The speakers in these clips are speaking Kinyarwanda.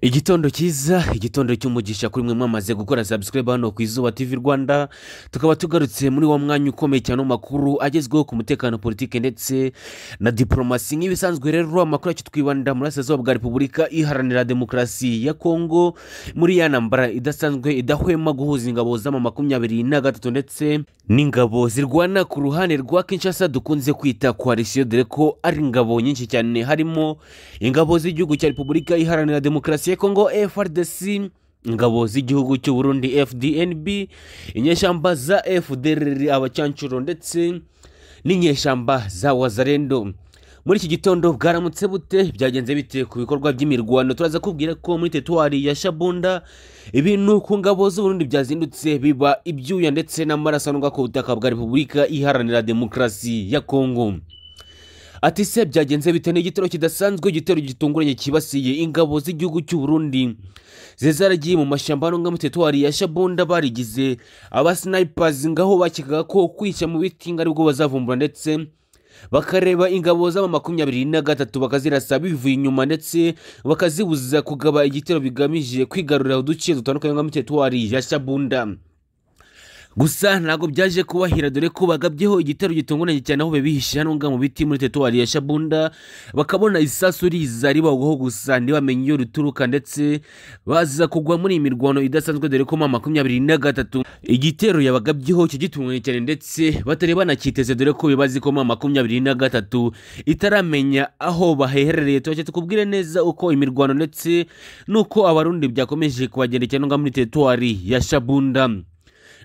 Igitondo cyiza, igitondo cy'umugisha kuri mwe mwamaze gukora subscribe hano ku Izuba TV Rwanda. Tukaba tugarutse muri wa mwanya ukomeye cyane w'amakuru agezweho ku mutekano, politike ndetse na diplomasi. Nk'ibisanzwe rero, amakuru yacu twibanda muri Burasirazuba bwa Repubulika Iharanira Demokarasi ya Kongo, muri ya ntambara idasanzwe idahwema guhuza ingabo z'ama 23 ndetse n'ingabo zirwana ku ruhande rwa Kinshasa dukunze kwita coalition, dore ko ari ingabo nyinshi cyane, harimo ingabo z'igihugu cya Repubulika Iharanira Demokarasi ya Kongo FARDC, ingabo z'igihugu cy'u Burundi FDNB, inyeshyamba za FDLR abacancuro ndetse n'inyeshyamba za Wazalendo. Muri iki gitondo bwaramutse bute, byagenze bite ku bikorwa by'imirwano? Turaza kubwira ko muri teritwari ya Shabunda ibintu ku ngabo z'u Burundi byazindutse biba ibyuya ndetse n'amaraso anunga ku butaka bwa Repubulika Iharanira Demokarasi ya Kongo. Ati se byagenze bite? Ni igitero kidasanzwe, igitero gitunguranye cyibasiye ingabo z'igihugu cy'u Burundi zaragiye mu mashyamba no muri teritwari ya Shabunda, barigize aba snipers, ngaho bakekaga ko kwica mu biti aribwo bazavumbura ndetse bakareba ingabo z'ama 23 bakazirasa bivuye inyuma ndetse bakazibuza kugaba igitero bigamije kwigarurira uduce dutandukanye nka muri teritwari ya Shabunda. Gusa ntabwo byaje kubahira, dore ko bagabyeho igitero gitunguranye cyane aho bihishe hano mu biti muri teritwari ya Shabunda, bakabona isasu riza ribagwaho gusa ntibamenye iyo rituruka, ndetse baza kugwa muri iyi mirwano idasanzwe, dore ko 23 igitero yabagabyeho kigitunguranye cyane ndetse batari banakiteze, dore ko bibazi ko 23 itaramenya aho baheherereye. Tubashe tukubwire neza uko imirwano ndetse n'uko abarundi byakomeje kubagendekera hano muri teritwari ya Shabunda.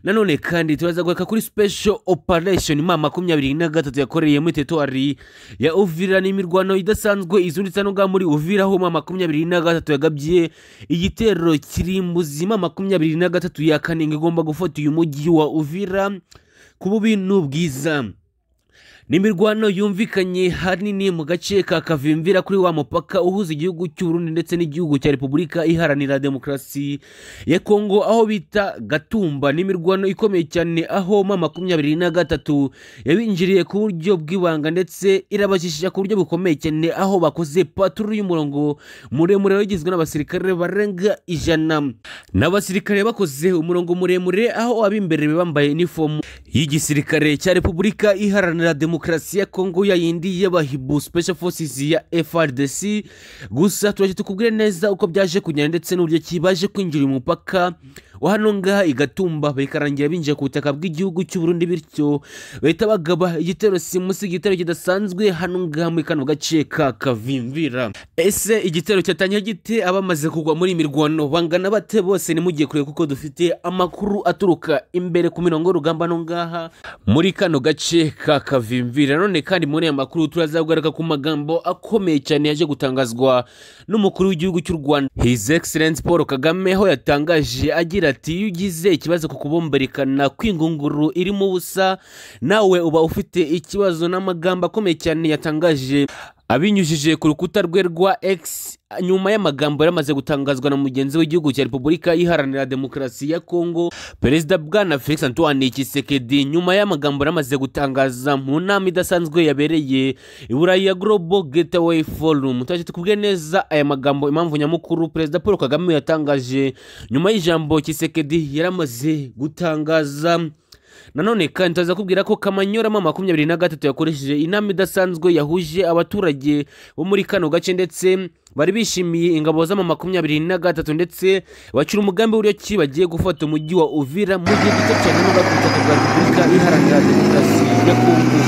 Nanone kandi turaza guheka kuri special operation ma 23 yakoreye muri teritwari ya Uvira, n'imirwano idasanzwe izunditse no muri Uvira, aho ma 23 yagabye igitero kirimbuzi ma 23 ya Kanenge igomba gufata uyu mujyi wa Uvira ku bubi n'ubwiza. N'imirwano yumvikanye hanini mu gace ka Kavimvira kuri wa mupaka uhuza igihugu cy'u Burundi ndetse n'igihugu cya Repubulika Iharanira Demokarasi ya Kongo aho bita Gatumba. N'imirwano ikomeye cyane aho ma 23 yabinjiriye ku buryo bw'ibanga ndetse irabashisha ku buryo bukomeye cyane, aho bakoze patrouille y'umurongo muremure wagizwe n'abasirikare barenga 100. N'abasirikare bakoze umurongo muremure aho abimbere bambaye uniform y'igisirikare cya Repubulika Iharanira Demokarasi ya Kongo ya yindi y'abahibu Special Forces ya FARDC. Gusa turaje tukubwire neza uko byaje kugenda ndetse n'uburyo kibaje kwinjira umupaka wa hano ngaha igatumba, bikarangira binjiye ku butaka bw'igihugu cy'u Burundi, bityo bahita bagaba igitero simusi, igitero kidasanzwe hano ngaha muri kano gace ka Kavimvira. Ese igitero cyatangiye gite? Abamaze kugwa muri mirwano bangana bate? Bose nimugiye kure kuko dufite amakuru aturuka imbere ku mirongo y'urugamba no ngaha muri kano gace ka Kavimvira. None kandi muri aya makuru turazagugaruka ku magambo akomeye cyane yaje gutangazwa n'umukuru w'igihugu cy'u Rwanda His Excellency Paul Kagame, aho yatangaje agira ati iyo ugize ikibazo ku kubomberekana kw'ingunguru irimo ubusa nawe uba ufite ikibazo. N'amagambo akomeye cyane yatangaje abinyujije ku rukuta rwe rwa X nyuma y'amagambo yaramaze gutangazwa na mugenzi w'igihugu cya Repubulika Iharanira Demokarasi ya Kongo Perezida Bwana Felix Antoine Tshisekedi, nyuma y'amagambo yaramaze gutangaza mu nama idasanzwe yabereye i Burayi ya Global Gateway Forum. Turaje tukubwire neza aya magambo, impamvu nyamukuru Perezida Paul Kagame yatangaje nyuma y'ijambo Tshisekedi yaramaze gutangaza. Nanone kandi tuza kubwira ko Kamanyora ma 23 yakoresheje inama idasanzwe yahuje abaturage bo muri kano gace ndetse bari bishimiye ingabo z'ama 23 ndetse bacura umugambi w'uburyo ki bagiye gufata umujyi wa Uvira mu gihe gito cyane no ku butaka bwa Repubulika Iharanira Demokarasi ya Kongo.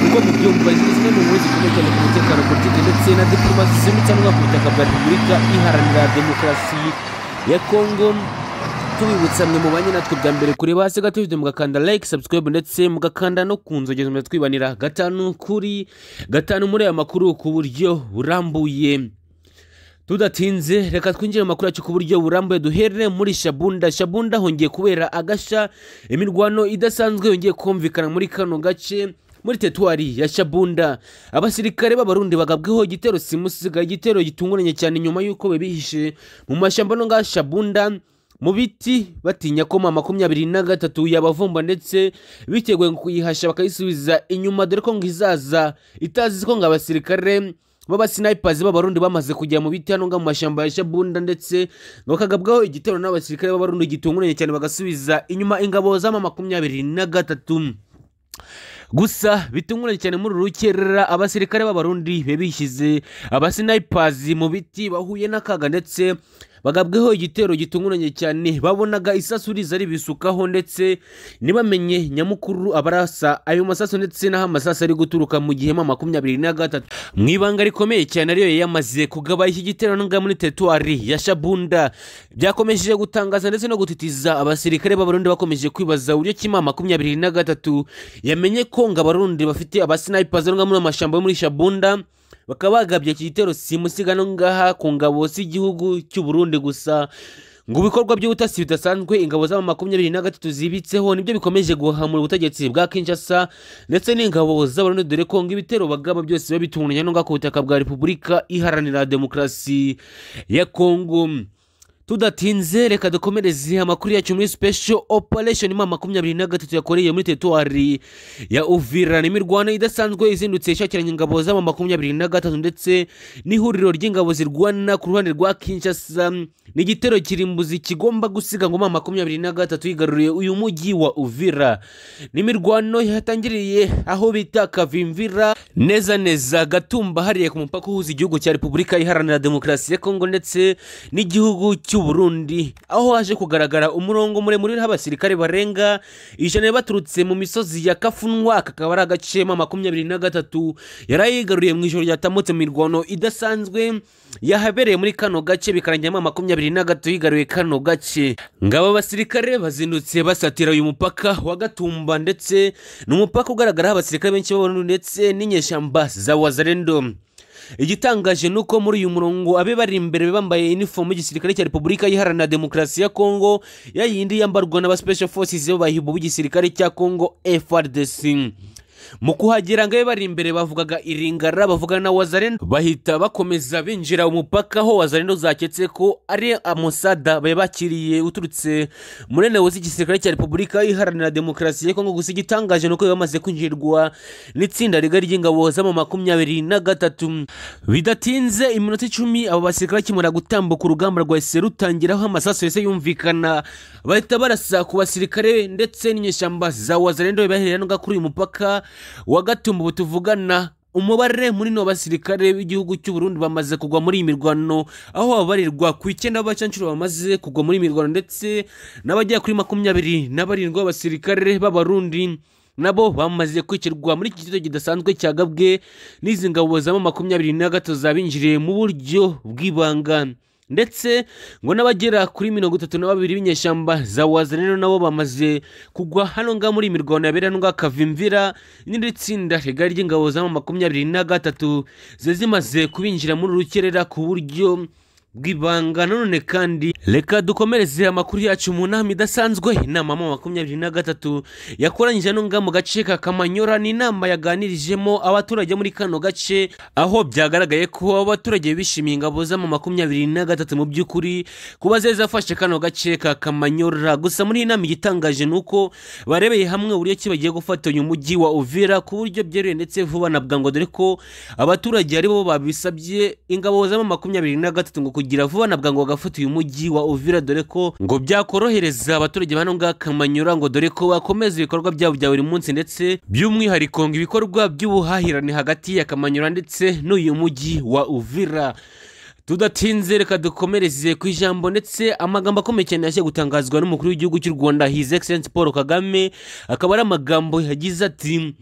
Uko mubyumva, zimwe mu nkuru zikomeye cyane ku mutekano, politiki ndetse na diplomasi zimitse no ku butaka bwa Repubulika Iharanira Demokarasi ya Kongo. Tubibutsa mwe mubanye natwe bwa mbere kureba hasi gato video mugakanda like, subscribe ndetse mugakanda no ku nzogera twibanira 5 kuri 5 muri aya makuru ku buryo burambuye. Tudatinze reka twinjire mu makuru yacu ku buryo burambuye, duhere muri Shabunda. Shabunda hongeye kubera agasha, imirwano idasanzwe yongeye kumvikana muri kano gace muri teritwari ya Shabunda. Abasirikare b'abarundi bagabweho igitero simusiga, igitero gitunguranye cyane nyuma y'uko bihishe mu mashyamba no nga Shabunda mu biti batinya ko ma 23 yabavumba ndetse biteguye kuyihasha bakayisubiza inyuma, dore ko ngo izaza itazi ko ngo abasirikare baba snipers b'abarundi bamaze kujya mu biti hano mu mashyamba ya Shabunda, ndetse bakagabwaho igitero n'abasirikare b'abarundi gitunguranye cyane, bagasubiza inyuma ingabo z'ama 23. Gusa bitunguranye cyane muri rukerera abasirikare b'abarundi bishyize abasnipers mu biti bahuye n'akaga, ndetse bagabweho igitero gitunguranye cyane. Babonaga isasu riza ribisukaho, ndetse ntibamenye nyamukuru abarasa ayo masasu ndetse n'aho amasasu ari guturuka, mu gihe 23 mu ibanga rikomeye cyane ariyo yamaze kugaba iki gitero nga muri teritwari ya Shabunda. Byakomeje gutangaza ndetse no gutitiza abasirikare b'abarundi, bakomeje kwibaza uburyo ki 23 yamenye ko ngo abarundi bafite abasnipers nga muri amashamba yo muri Shabunda, bakaba bagabye iki gitero simusiga no ngaha ku ngabo z'igihugu cy'u Burundi. Gusa ngo ibikorwa by'ubutasi bidasanzwe ingabo z'ama 23 zibitseho nibyo bikomeje guhamura ubutegetsi bwa Kinshasa ndetse n'ingabo z'abarundi, dore ko ngo ibitero bagaba byose babitunganya no ku butaka bwa Repubulika Iharanira Demokarasi ya Kongo. Tudatinze reka dukomereze amakuru yacu muri special operation 23 yakoreye muri teritwari ya Uvira. N'imirwano idasanzwe izindutse ishakiranye ingabo z'ama 23 ndetse n'ihuriro ry'ingabo zirwana ku ruhande rwa Kinshasa. Ni igitero kirimbuzi kigomba gusiga ngo 23 yigaruriye uyu mujyi wa Uvira. N'imirwano yatangiriye aho bita Kavimvira neza neza Gatumba, hariye ku mupaka uhuza igihugu cya Repubulika Iharanira Demokarasi ya Kongo ndetse n'igihugu cy'u Burundi, aho haje kugaragara umurongo muremure w'abasirikare barenga 100 baturutse mu misozi ya Kafunwa. Akaba ari agace 23 yarayigaruriye mu ijoro ryatamutse mu mirwano idasanzwe yahabereye muri kano gace, bikarangira 23 yigaruye kano gace. Ngaba abasirikare bazindutse basatira uyu mupaka wa Gatumba, ndetse n'umupaka ugaragara abasirikare benshi b'abarundi ndetse n'inyeshyamba za Wazalendo. Igitangaje nuko muri uyu murongo abe bari imbere bambaye uniform y'igisirikare cya Repubulika Iharanira Demokarasi ya Kongo, yayindi yambarwa n'aba Special Forces b'abahibu b'igisirikare cya Kongo FARDC. Mu kuhagera ngo bari imbere bavugaga iringara, bavugana na Wazalendo, bahita bakomeza binjira umupaka aho Wazalendo zaketse ko ari amusada bakiriye uturutse muri neo z'igisirikare cya Repubulika Iharanira Demokarasi ya Kongo. Gusa igitangaje nuko bamaze kwinjirwa n'itsinda rigari ry'ingabo z'ama 23. Bidatinze iminota 10 abo basirikare bakimara gutambuka urugamba rwahise rutangiraho amasasu yose yumvikana, bahita barasa ku basirikare ndetse n'inyeshyamba za Wazalendo baherera no kuri uyu mupaka wa Gatumba. Tuvugana umubare munini w'abasirikare b'igihugu cy'u Burundi bamaze kugwa muri iyi mirwano, aho babarirwa ku 9 b'abacancuro bamaze kugwa muri iyi mirwano, ndetse n'abajya kuri 27 b'abasirikare b'abarundi nabo bamaze kwicirwa muri iki gitero kidasanzwe cyagabwe n'izi ngabo za 23 zabinjiriye mu buryo bw'ibanga. Ndetse ngo n'abagera kuri 32 b'inyeshyamba za Wazalendo nabo bamaze kugwa hano nga muri imirwano yabera nga Kavimvira. N'indi tsinda rigari ry'ingabo za 23 zimaze kubinjira muri rukerera ku buryo bw'ibanga. None kandi reka dukomereze amakuru yacu mu nama idasanzwe, inama 23 yakoranyije no nga mu gace ka Kamanyora. Ni inama yaganirijemo abaturage muri kano gace, aho byagaragaye ko abaturage bishimiye ingabo za 23 mu by'ukuri kuba zafashe kano gace ka Kamanyora. Gusa muri inama igitangaje nuko barebeye hamwe uburyo ki bagiye gufata uyu mujyi wa Uvira ku buryo byeruye ndetse vuba na bwangu, dore ko abaturage ari bo babisabye ingabo za 23 ngo kugira vuba na bwangu bagafata uyu mujyi wa Uvira, dore ko ngo byakorohereza abaturage bano nga Kamanyura, ngo dore ko bakomeza ibikorwa byabo bya buri munsi, ndetse by'umwihariko ngo ibikorwa by'ubuhahirane hagati ya Kamanyura ndetse n'uyu mujyi wa Uvira. Tudatinze reka dukomereze ku ijambo ndetse amagambo akomeye cyane yashye gutangazwa n'umukuru w'igihugu cy'u Rwanda His Excellency Paul Kagame. Akaba ari amagambo yagize ati: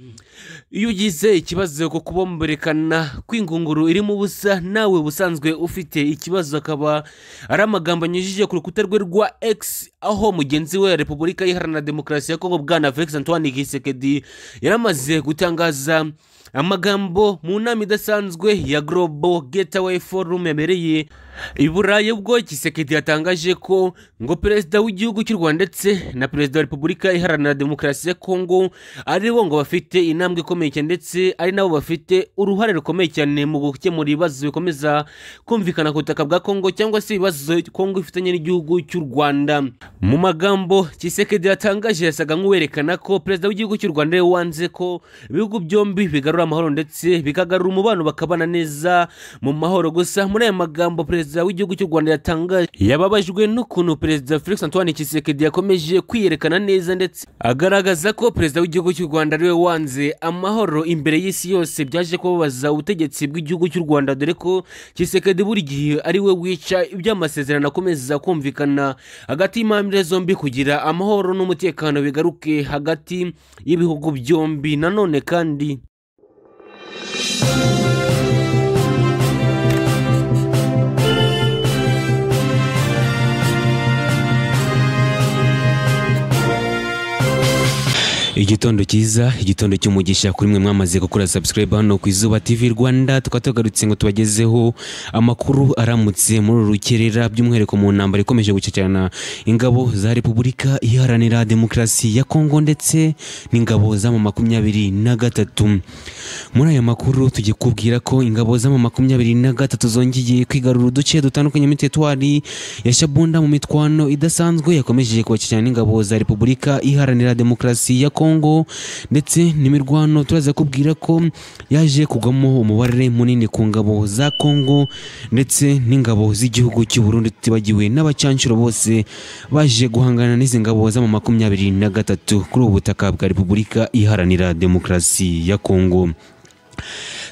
iyo ugize ikibazo ko kubomberekana kw'ingunguru irimo ubusa nawe ubusanzwe ufite ikibazo. Akaba ari amagambo anyujije ku rukuta rwe rwa X, aho mugenzi we Repubulika Iharanira Demokarasi ya Kongo Bwana Felix Antoine Tshisekedi yaramaze gutangaza amagambo mu nama idasanzwe ya Global Gateway Forum yabereye i Burayi, ubwo Tshisekedi yatangaje ko ngo perezida w'igihugu cy'u Rwanda ndetse na perezida wa Repubulika Iharanira Demokarasi ya Kongo ari bo ngo bafite intambwe ikomeye cyane, ndetse ari nabo bafite uruhare rukomeye cyane mu gukemura ibibazo bikomeza kumvikana ku butaka bwa Kongo, cyangwa se ibibazo Kongo ifitanye n'igihugu cy'u Rwanda. Mu magambo Tshisekedi yatangaje yasaga nk'uwerekana ko perezida w'igihugu cy'u Rwanda wanze ko ibihugu byombi bigarura bigarura amahoro ndetse bikagarura umubano bakabana neza mu mahoro. Gusa muri aya magambo perezida w'igihugu cy'u Rwanda yatangaje yababajwe n'ukuntu perezida Felix Antoine Tshisekedi yakomeje kwiyerekana neza ndetse agaragaza ko perezida w'igihugu cy'u Rwanda ariwe wanze amahoro imbere y'isi yose. Byaje kubabaza ubutegetsi bw'igihugu cy'u Rwanda dore ko Tshisekedi buri gihe ariwe wica iby'amasezerano akomeza kumvikana hagati y'impande zombi kugira amahoro n'umutekano bigaruke hagati y'ibihugu byombi. Nanone kandi igitondo cyiza, igitondo cy'umugisha kuri mwe mwamaze gukora subscribe hano ku Izuba TV Rwanda. Tukaba tugarutse ngo tubagezeho amakuru aramutse muri rukerera, by'umwihariko mu ntambara ikomeje gucecekana ingabo za Repubulika Iharanira Demokarasi ya Kongo ndetse n'ingabo za M23. Muri aya makuru tugiye kubwira ko ingabo za M23 zongeye kwigarura uduce dutandukanye muri teritwari ya Shabunda mu mitwano idasanzwe yakomeje kubacecekana n'ingabo za Repubulika Iharanira Demokarasi ya Kongo, ndetse n'imirwano turaza kubwira ko yaje kugwamo umubare munini ku ngabo za Kongo ndetse n'ingabo z'igihugu cy'u Burundi, tutibagiwe n'abacancuro bose baje guhangana n'izi ngabo za M23 kuri ubu butaka bwa Repubulika Iharanira Demokarasi ya Kongo.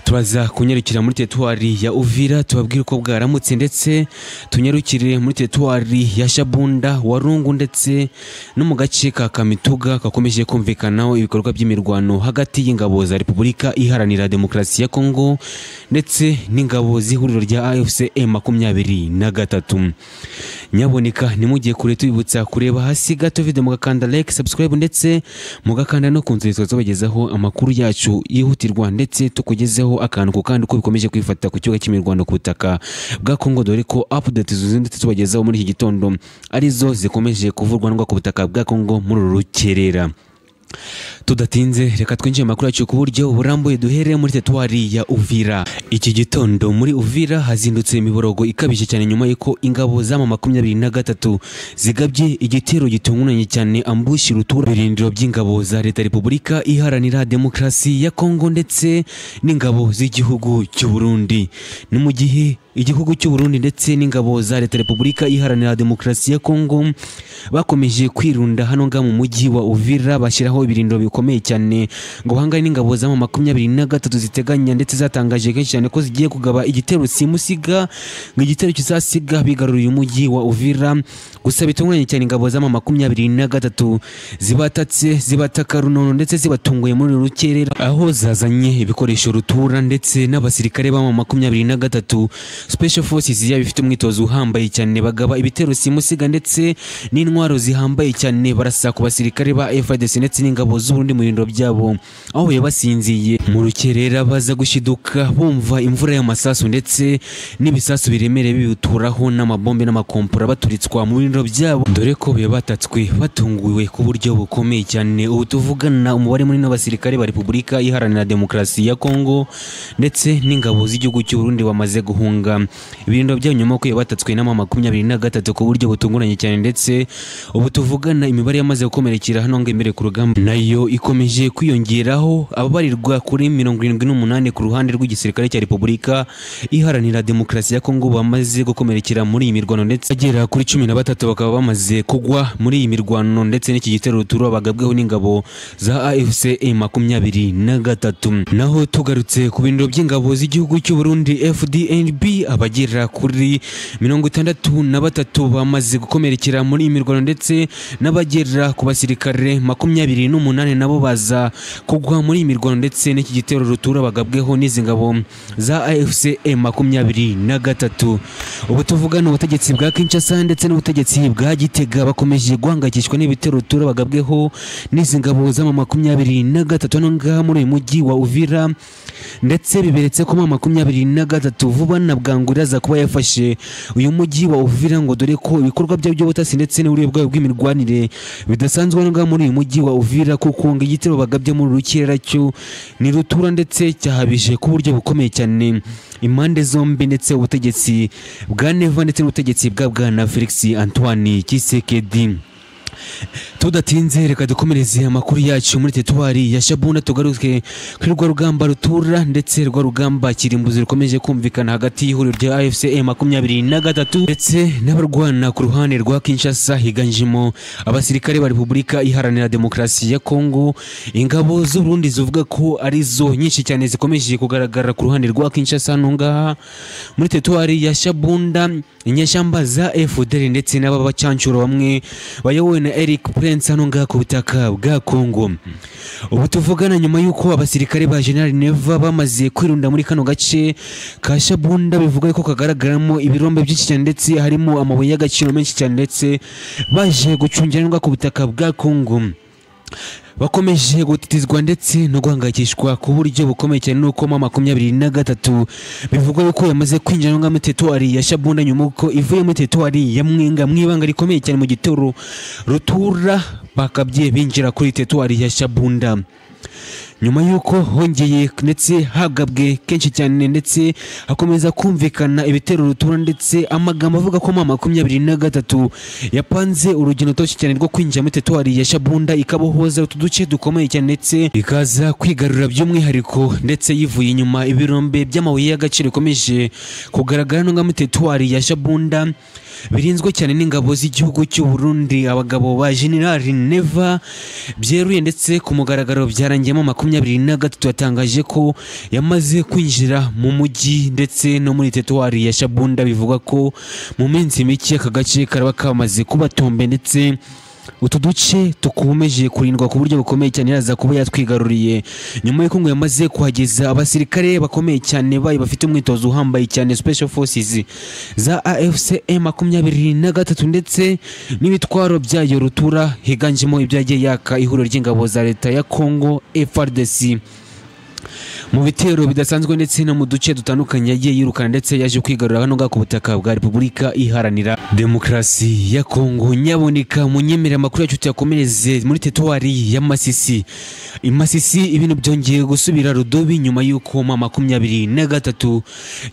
Turaza kunyarukira muri teritwari ya Uvira tubabwira uko bwaramutse, ndetse tunyarukire muri teritwari ya Shabunda, Warungu ndetse no mu gace ka Kamituga kakomeje kumvikanaho ibikorwa by'imirwano hagati y'ingabo za Repubulika Iharanira Demokarasi ya Kongo ndetse n'ingabo z'ihuriro rya AFC M23. Nyaboneka ntimugiye kure, tubibutsa kureba hasi gato video mugakanda like, subscribe ndetse mugakanda no ku nzu tubagezaho amakuru yacu yihutirwa ndetse tukugezeho akantu ku kandi uko bikomeje kwifata ku kibuga cy'imirwano ku butaka bwa Kongo, dore ko update zuzuye ndetse tubagezaho muri iki gitondo arizo zikomeje kuvurwa n'ubwo ku butaka bwa Kongo muri uru rukerera. Tudatinze reka twinjire makuru yacu ku buryo burambuye, duhere muri teritwari ya Uvira. Iki gitondo muri Uvira hazindutse imiborogo ikabije cyane nyuma y'uko ingabo za M23 zigabye igitero gitunguranye cyane ambushi rutura birindiro by'ingabo za Leta Repubulika Iharanira Demokarasi ya Kongo ndetse n'ingabo z'igihugu cy'u Burundi. Ni mu gihe igihugu cy'u Burundi ndetse n'ingabo za Leta Repubulika Iharanira Demokarasi ya Kongo bakomeje kwirunda hano nga mu mujyi wa Uvira, bashyiraho ibirindiro bikomeye cyane ngo bahangane n'ingabo za M23 ziteganya ndetse zatangaje kenshi cyane ko zigiye kugaba igitero simusiga, ngo igitero kizasiga bigaruriye umujyi wa Uvira. Gusa bitunguranye cyane ingabo za M23 zibatatse zibataka runono ndetse zibatunguye muri rukerera, aho zazanye ibikoresho rutura ndetse n'abasirikare ba M23 Special Forces yaba ifite umwitozo uhambaye cyane, bagaba ibitero simusiga ndetse n'intwaro zihambaye cyane barasa ku basirikare ba FARDC ndetse n'ingabo z'u Burundi mu birindiro byabo aho basinziye. Mu rukerera baza gushiduka bumva imvura y'amasasu ndetse n'ibisasu biremereye bibuturaho n'amabombe n'amakompora baturitswa mu birindiro byabo, dore ko batatswe batunguwe ku buryo bukomeye cyane. Ubu tuvugana umubare munini w'abasirikare ba Repubulika Iharanira Demokarasi ya Kongo ndetse n'ingabo z'igihugu cy'u Burundi bamaze guhunga ibirindiro byabo nyuma ko batatswe n'ama 23 ku buryo butunguranye cyane, ndetse ubu tuvugana imibare yamaze gukomerekera hano ngo imbere ku rugamba nayo ikomeje kwiyongeraho, ababarirwa kuri 78 ku ruhande rw'igisirikare cya Repubulika Iharanira Demokarasi ya Kongo bamaze gukomerekera muri iyi mirwano, ndetse agera kuri 13 bakaba bamaze kugwa muri iyi mirwano ndetse n'iki gitero rutura bagabweho n'ingabo za AFC M23. Naho tugarutse ku birindiro by'ingabo z'igihugu cy'u Burundi FDNB, abagera kuri 63 bamaze gukomerekera muri iyi mirwano ndetse n'abagera ku basirikare 28 nabo baza kugwa muri iyi mirwano ndetse n'iki gitero rutura bagabweho n'izi ngabo za AFC M23. Ubu tuvugana ubutegetsi bwa Kinshasa ndetse n'ubutegetsi bwa Gitega bakomeje guhangayikishwa n'ibitero rutura bagabweho n'izi ngabo za M23 hano ngaha muri uyu mujyi wa Uvira, ndetse biberetse ko M23 vuba na bwangu iraza kuba yafashe uyu mujyi wa Uvira, ngo dore ko ibikorwa byabo by'ubutasi ndetse n'uburyo bwabo bw'imirwanire bidasanzwe hano ngaha muri uyu mujyi wa Uvira, kuko ngo igitero bagabye muri rukerera cyo ni rutura ndetse cyahabije ku buryo bukomeye cyane impande zombi, ndetse ubutegetsi bwa Neva ndetse n'ubutegetsi bwa Bwana Felix Antoine Tshisekedi. Tudatinze reka dukomereze amakuru yacu muri teritwari ya Shabunda, tugaruke kuri rwa rugamba rutura ndetse rwa rugamba kirimbuzi rukomeje kumvikana hagati y'ihuriro rya AFC M23 ndetse n'abarwana ku ruhande rwa Kinshasa, higanjemo abasirikare ba Repubulika Iharanira Demokarasi ya Kongo. Ingabo z'u Burundi zivuga ko arizo nyinshi cyane zikomeje kugaragara ku ruhande rwa Kinshasa nungaha muri teritwari ya Shabunda. Inyeshyamba za FDL ndetse n'ababacancuro bamwe bayobowe na Eric Prince hano ngaha ku butaka bwa Kongo. Ubu tuvugana nyuma y'uko abasirikare ba General Neva bamaze kwirunda muri kano gace ka Shabunda, bivuga ko kagaragaramo ibirombe byinshi cyane ndetse harimo amabuye y'agaciro menshi cyane, ndetse baje gucungiranwa ku butaka bwa Kongo. Bakomeje gutitizwa ndetse no guhangayikishwa ku buryo bukomeye cyane nuko M23 bivugwa ko yamaze kwinjira muri teritwari ya Shabunda nyuma uko ivuye muri teritwari ya Mwenga mu ibanga rikomeye cyane mu gitero rutura bakabye binjira kuri teritwari ya Shabunda. Nyuma yuko hongeye ndetse hagabwe kenshi cyane ndetse hakomeza kumvikana ibitero rutura ndetse amagambo avuga ko M23 yapanze urugendo rutoshye cyane rwo kwinjira muri teritwari ya Shabunda ikabohoza utu duce dukomeye cyane ndetse ikaza kwigarura by'umwihariko ndetse yivuye inyuma ibirombe by'amabuye y'agaciro bikomeje kugaragara no muri teritwari ya Shabunda birinzwe cyane n'ingabo z'igihugu cy'u Burundi. Abagabo ba General Neva byeruye ndetse ku mugaragaro byarangiyemo M23 yatangaje ko yamaze kwinjira mu mujyi ndetse no muri teritwari ya Shabunda, bivuga ko mu minsi mike aka gace karaba kamaze kubatombe ndetse utu duce tukomeje kurindwa ku buryo bukomeye cyane yaza kuba yatwigaruriye nyuma y'uko ngo yamaze kuhageza abasirikare bakomeye cyane bayi bafite umwitozo uhambaye cyane Special Forces za AFC M23 ndetse n'ibitwaro byayo rutura higanjemo ibyagiye yaka ihuriro ry'ingabo za leta ya Congo FARDC. Mu bitero bidasanzwe ndetse no mu duce dutandukanye yagiye yirukana ndetse yaje kwigarura hano ku butaka bwa Repubulika Iharanira Demokarasi ya Kongo. Nyaboneka munyemera amakuru yacu tuyakomereze muri teritwari ya Masisi. I Masisi ibintu byongeye gusubira rudubi nyuma y'uko M23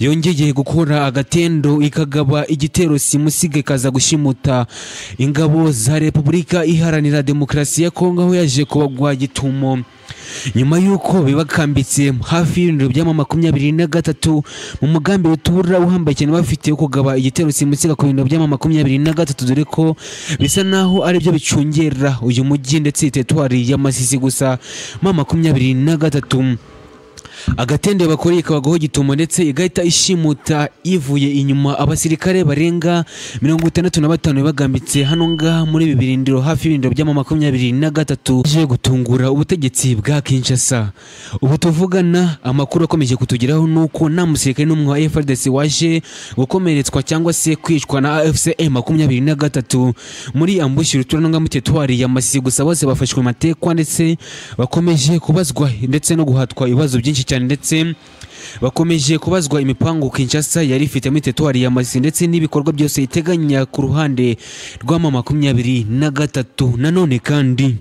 yongeye gukora agatendo ikagaba igitero simusiga kaza gushimuta ingabo za Repubulika Iharanira Demokarasi ya Kongo, aho yaje kubagwa gitumo nyuma y'uko bibakambitse hafi y'ibirindiro bya M23 mu mugambi rutura uhambaye cyane bafite wo kugaba igitero simusiga ku birindiro bya M23, dore ko bisa naho ari byo bicungera uyu mujyi ndetse teritwari ya Masisi. Gusa M23 agatende bakoreye kabagaho gitumo ndetse igahita ishimuta ivuye inyuma abasirikare barenga 65 bagambitse hano ngaha muri ibi birindiro hafi y'ibirindiro bya M23 je gutungura ubutegetsi bwa Kinshasa. Ubu tuvugana amakuru akomeje kutugeraho nuko nta musirikare n'umwe wa FARDC waje gukomeretswa cyangwa se kwicwa na AFC M23 muri ambushi rutura no muri teritwari ya Masisi. Gusa bose bafashwe matekwa ndetse bakomeje kubazwa ndetse no guhatwa ibibazo byinshi cyane ndetse bakomeje kubazwa imipango Kinshasa yari ifite muri teritwari ya Masisi ndetse n'ibikorwa byose iteganya ku ruhande rwa M23. Nanone kandi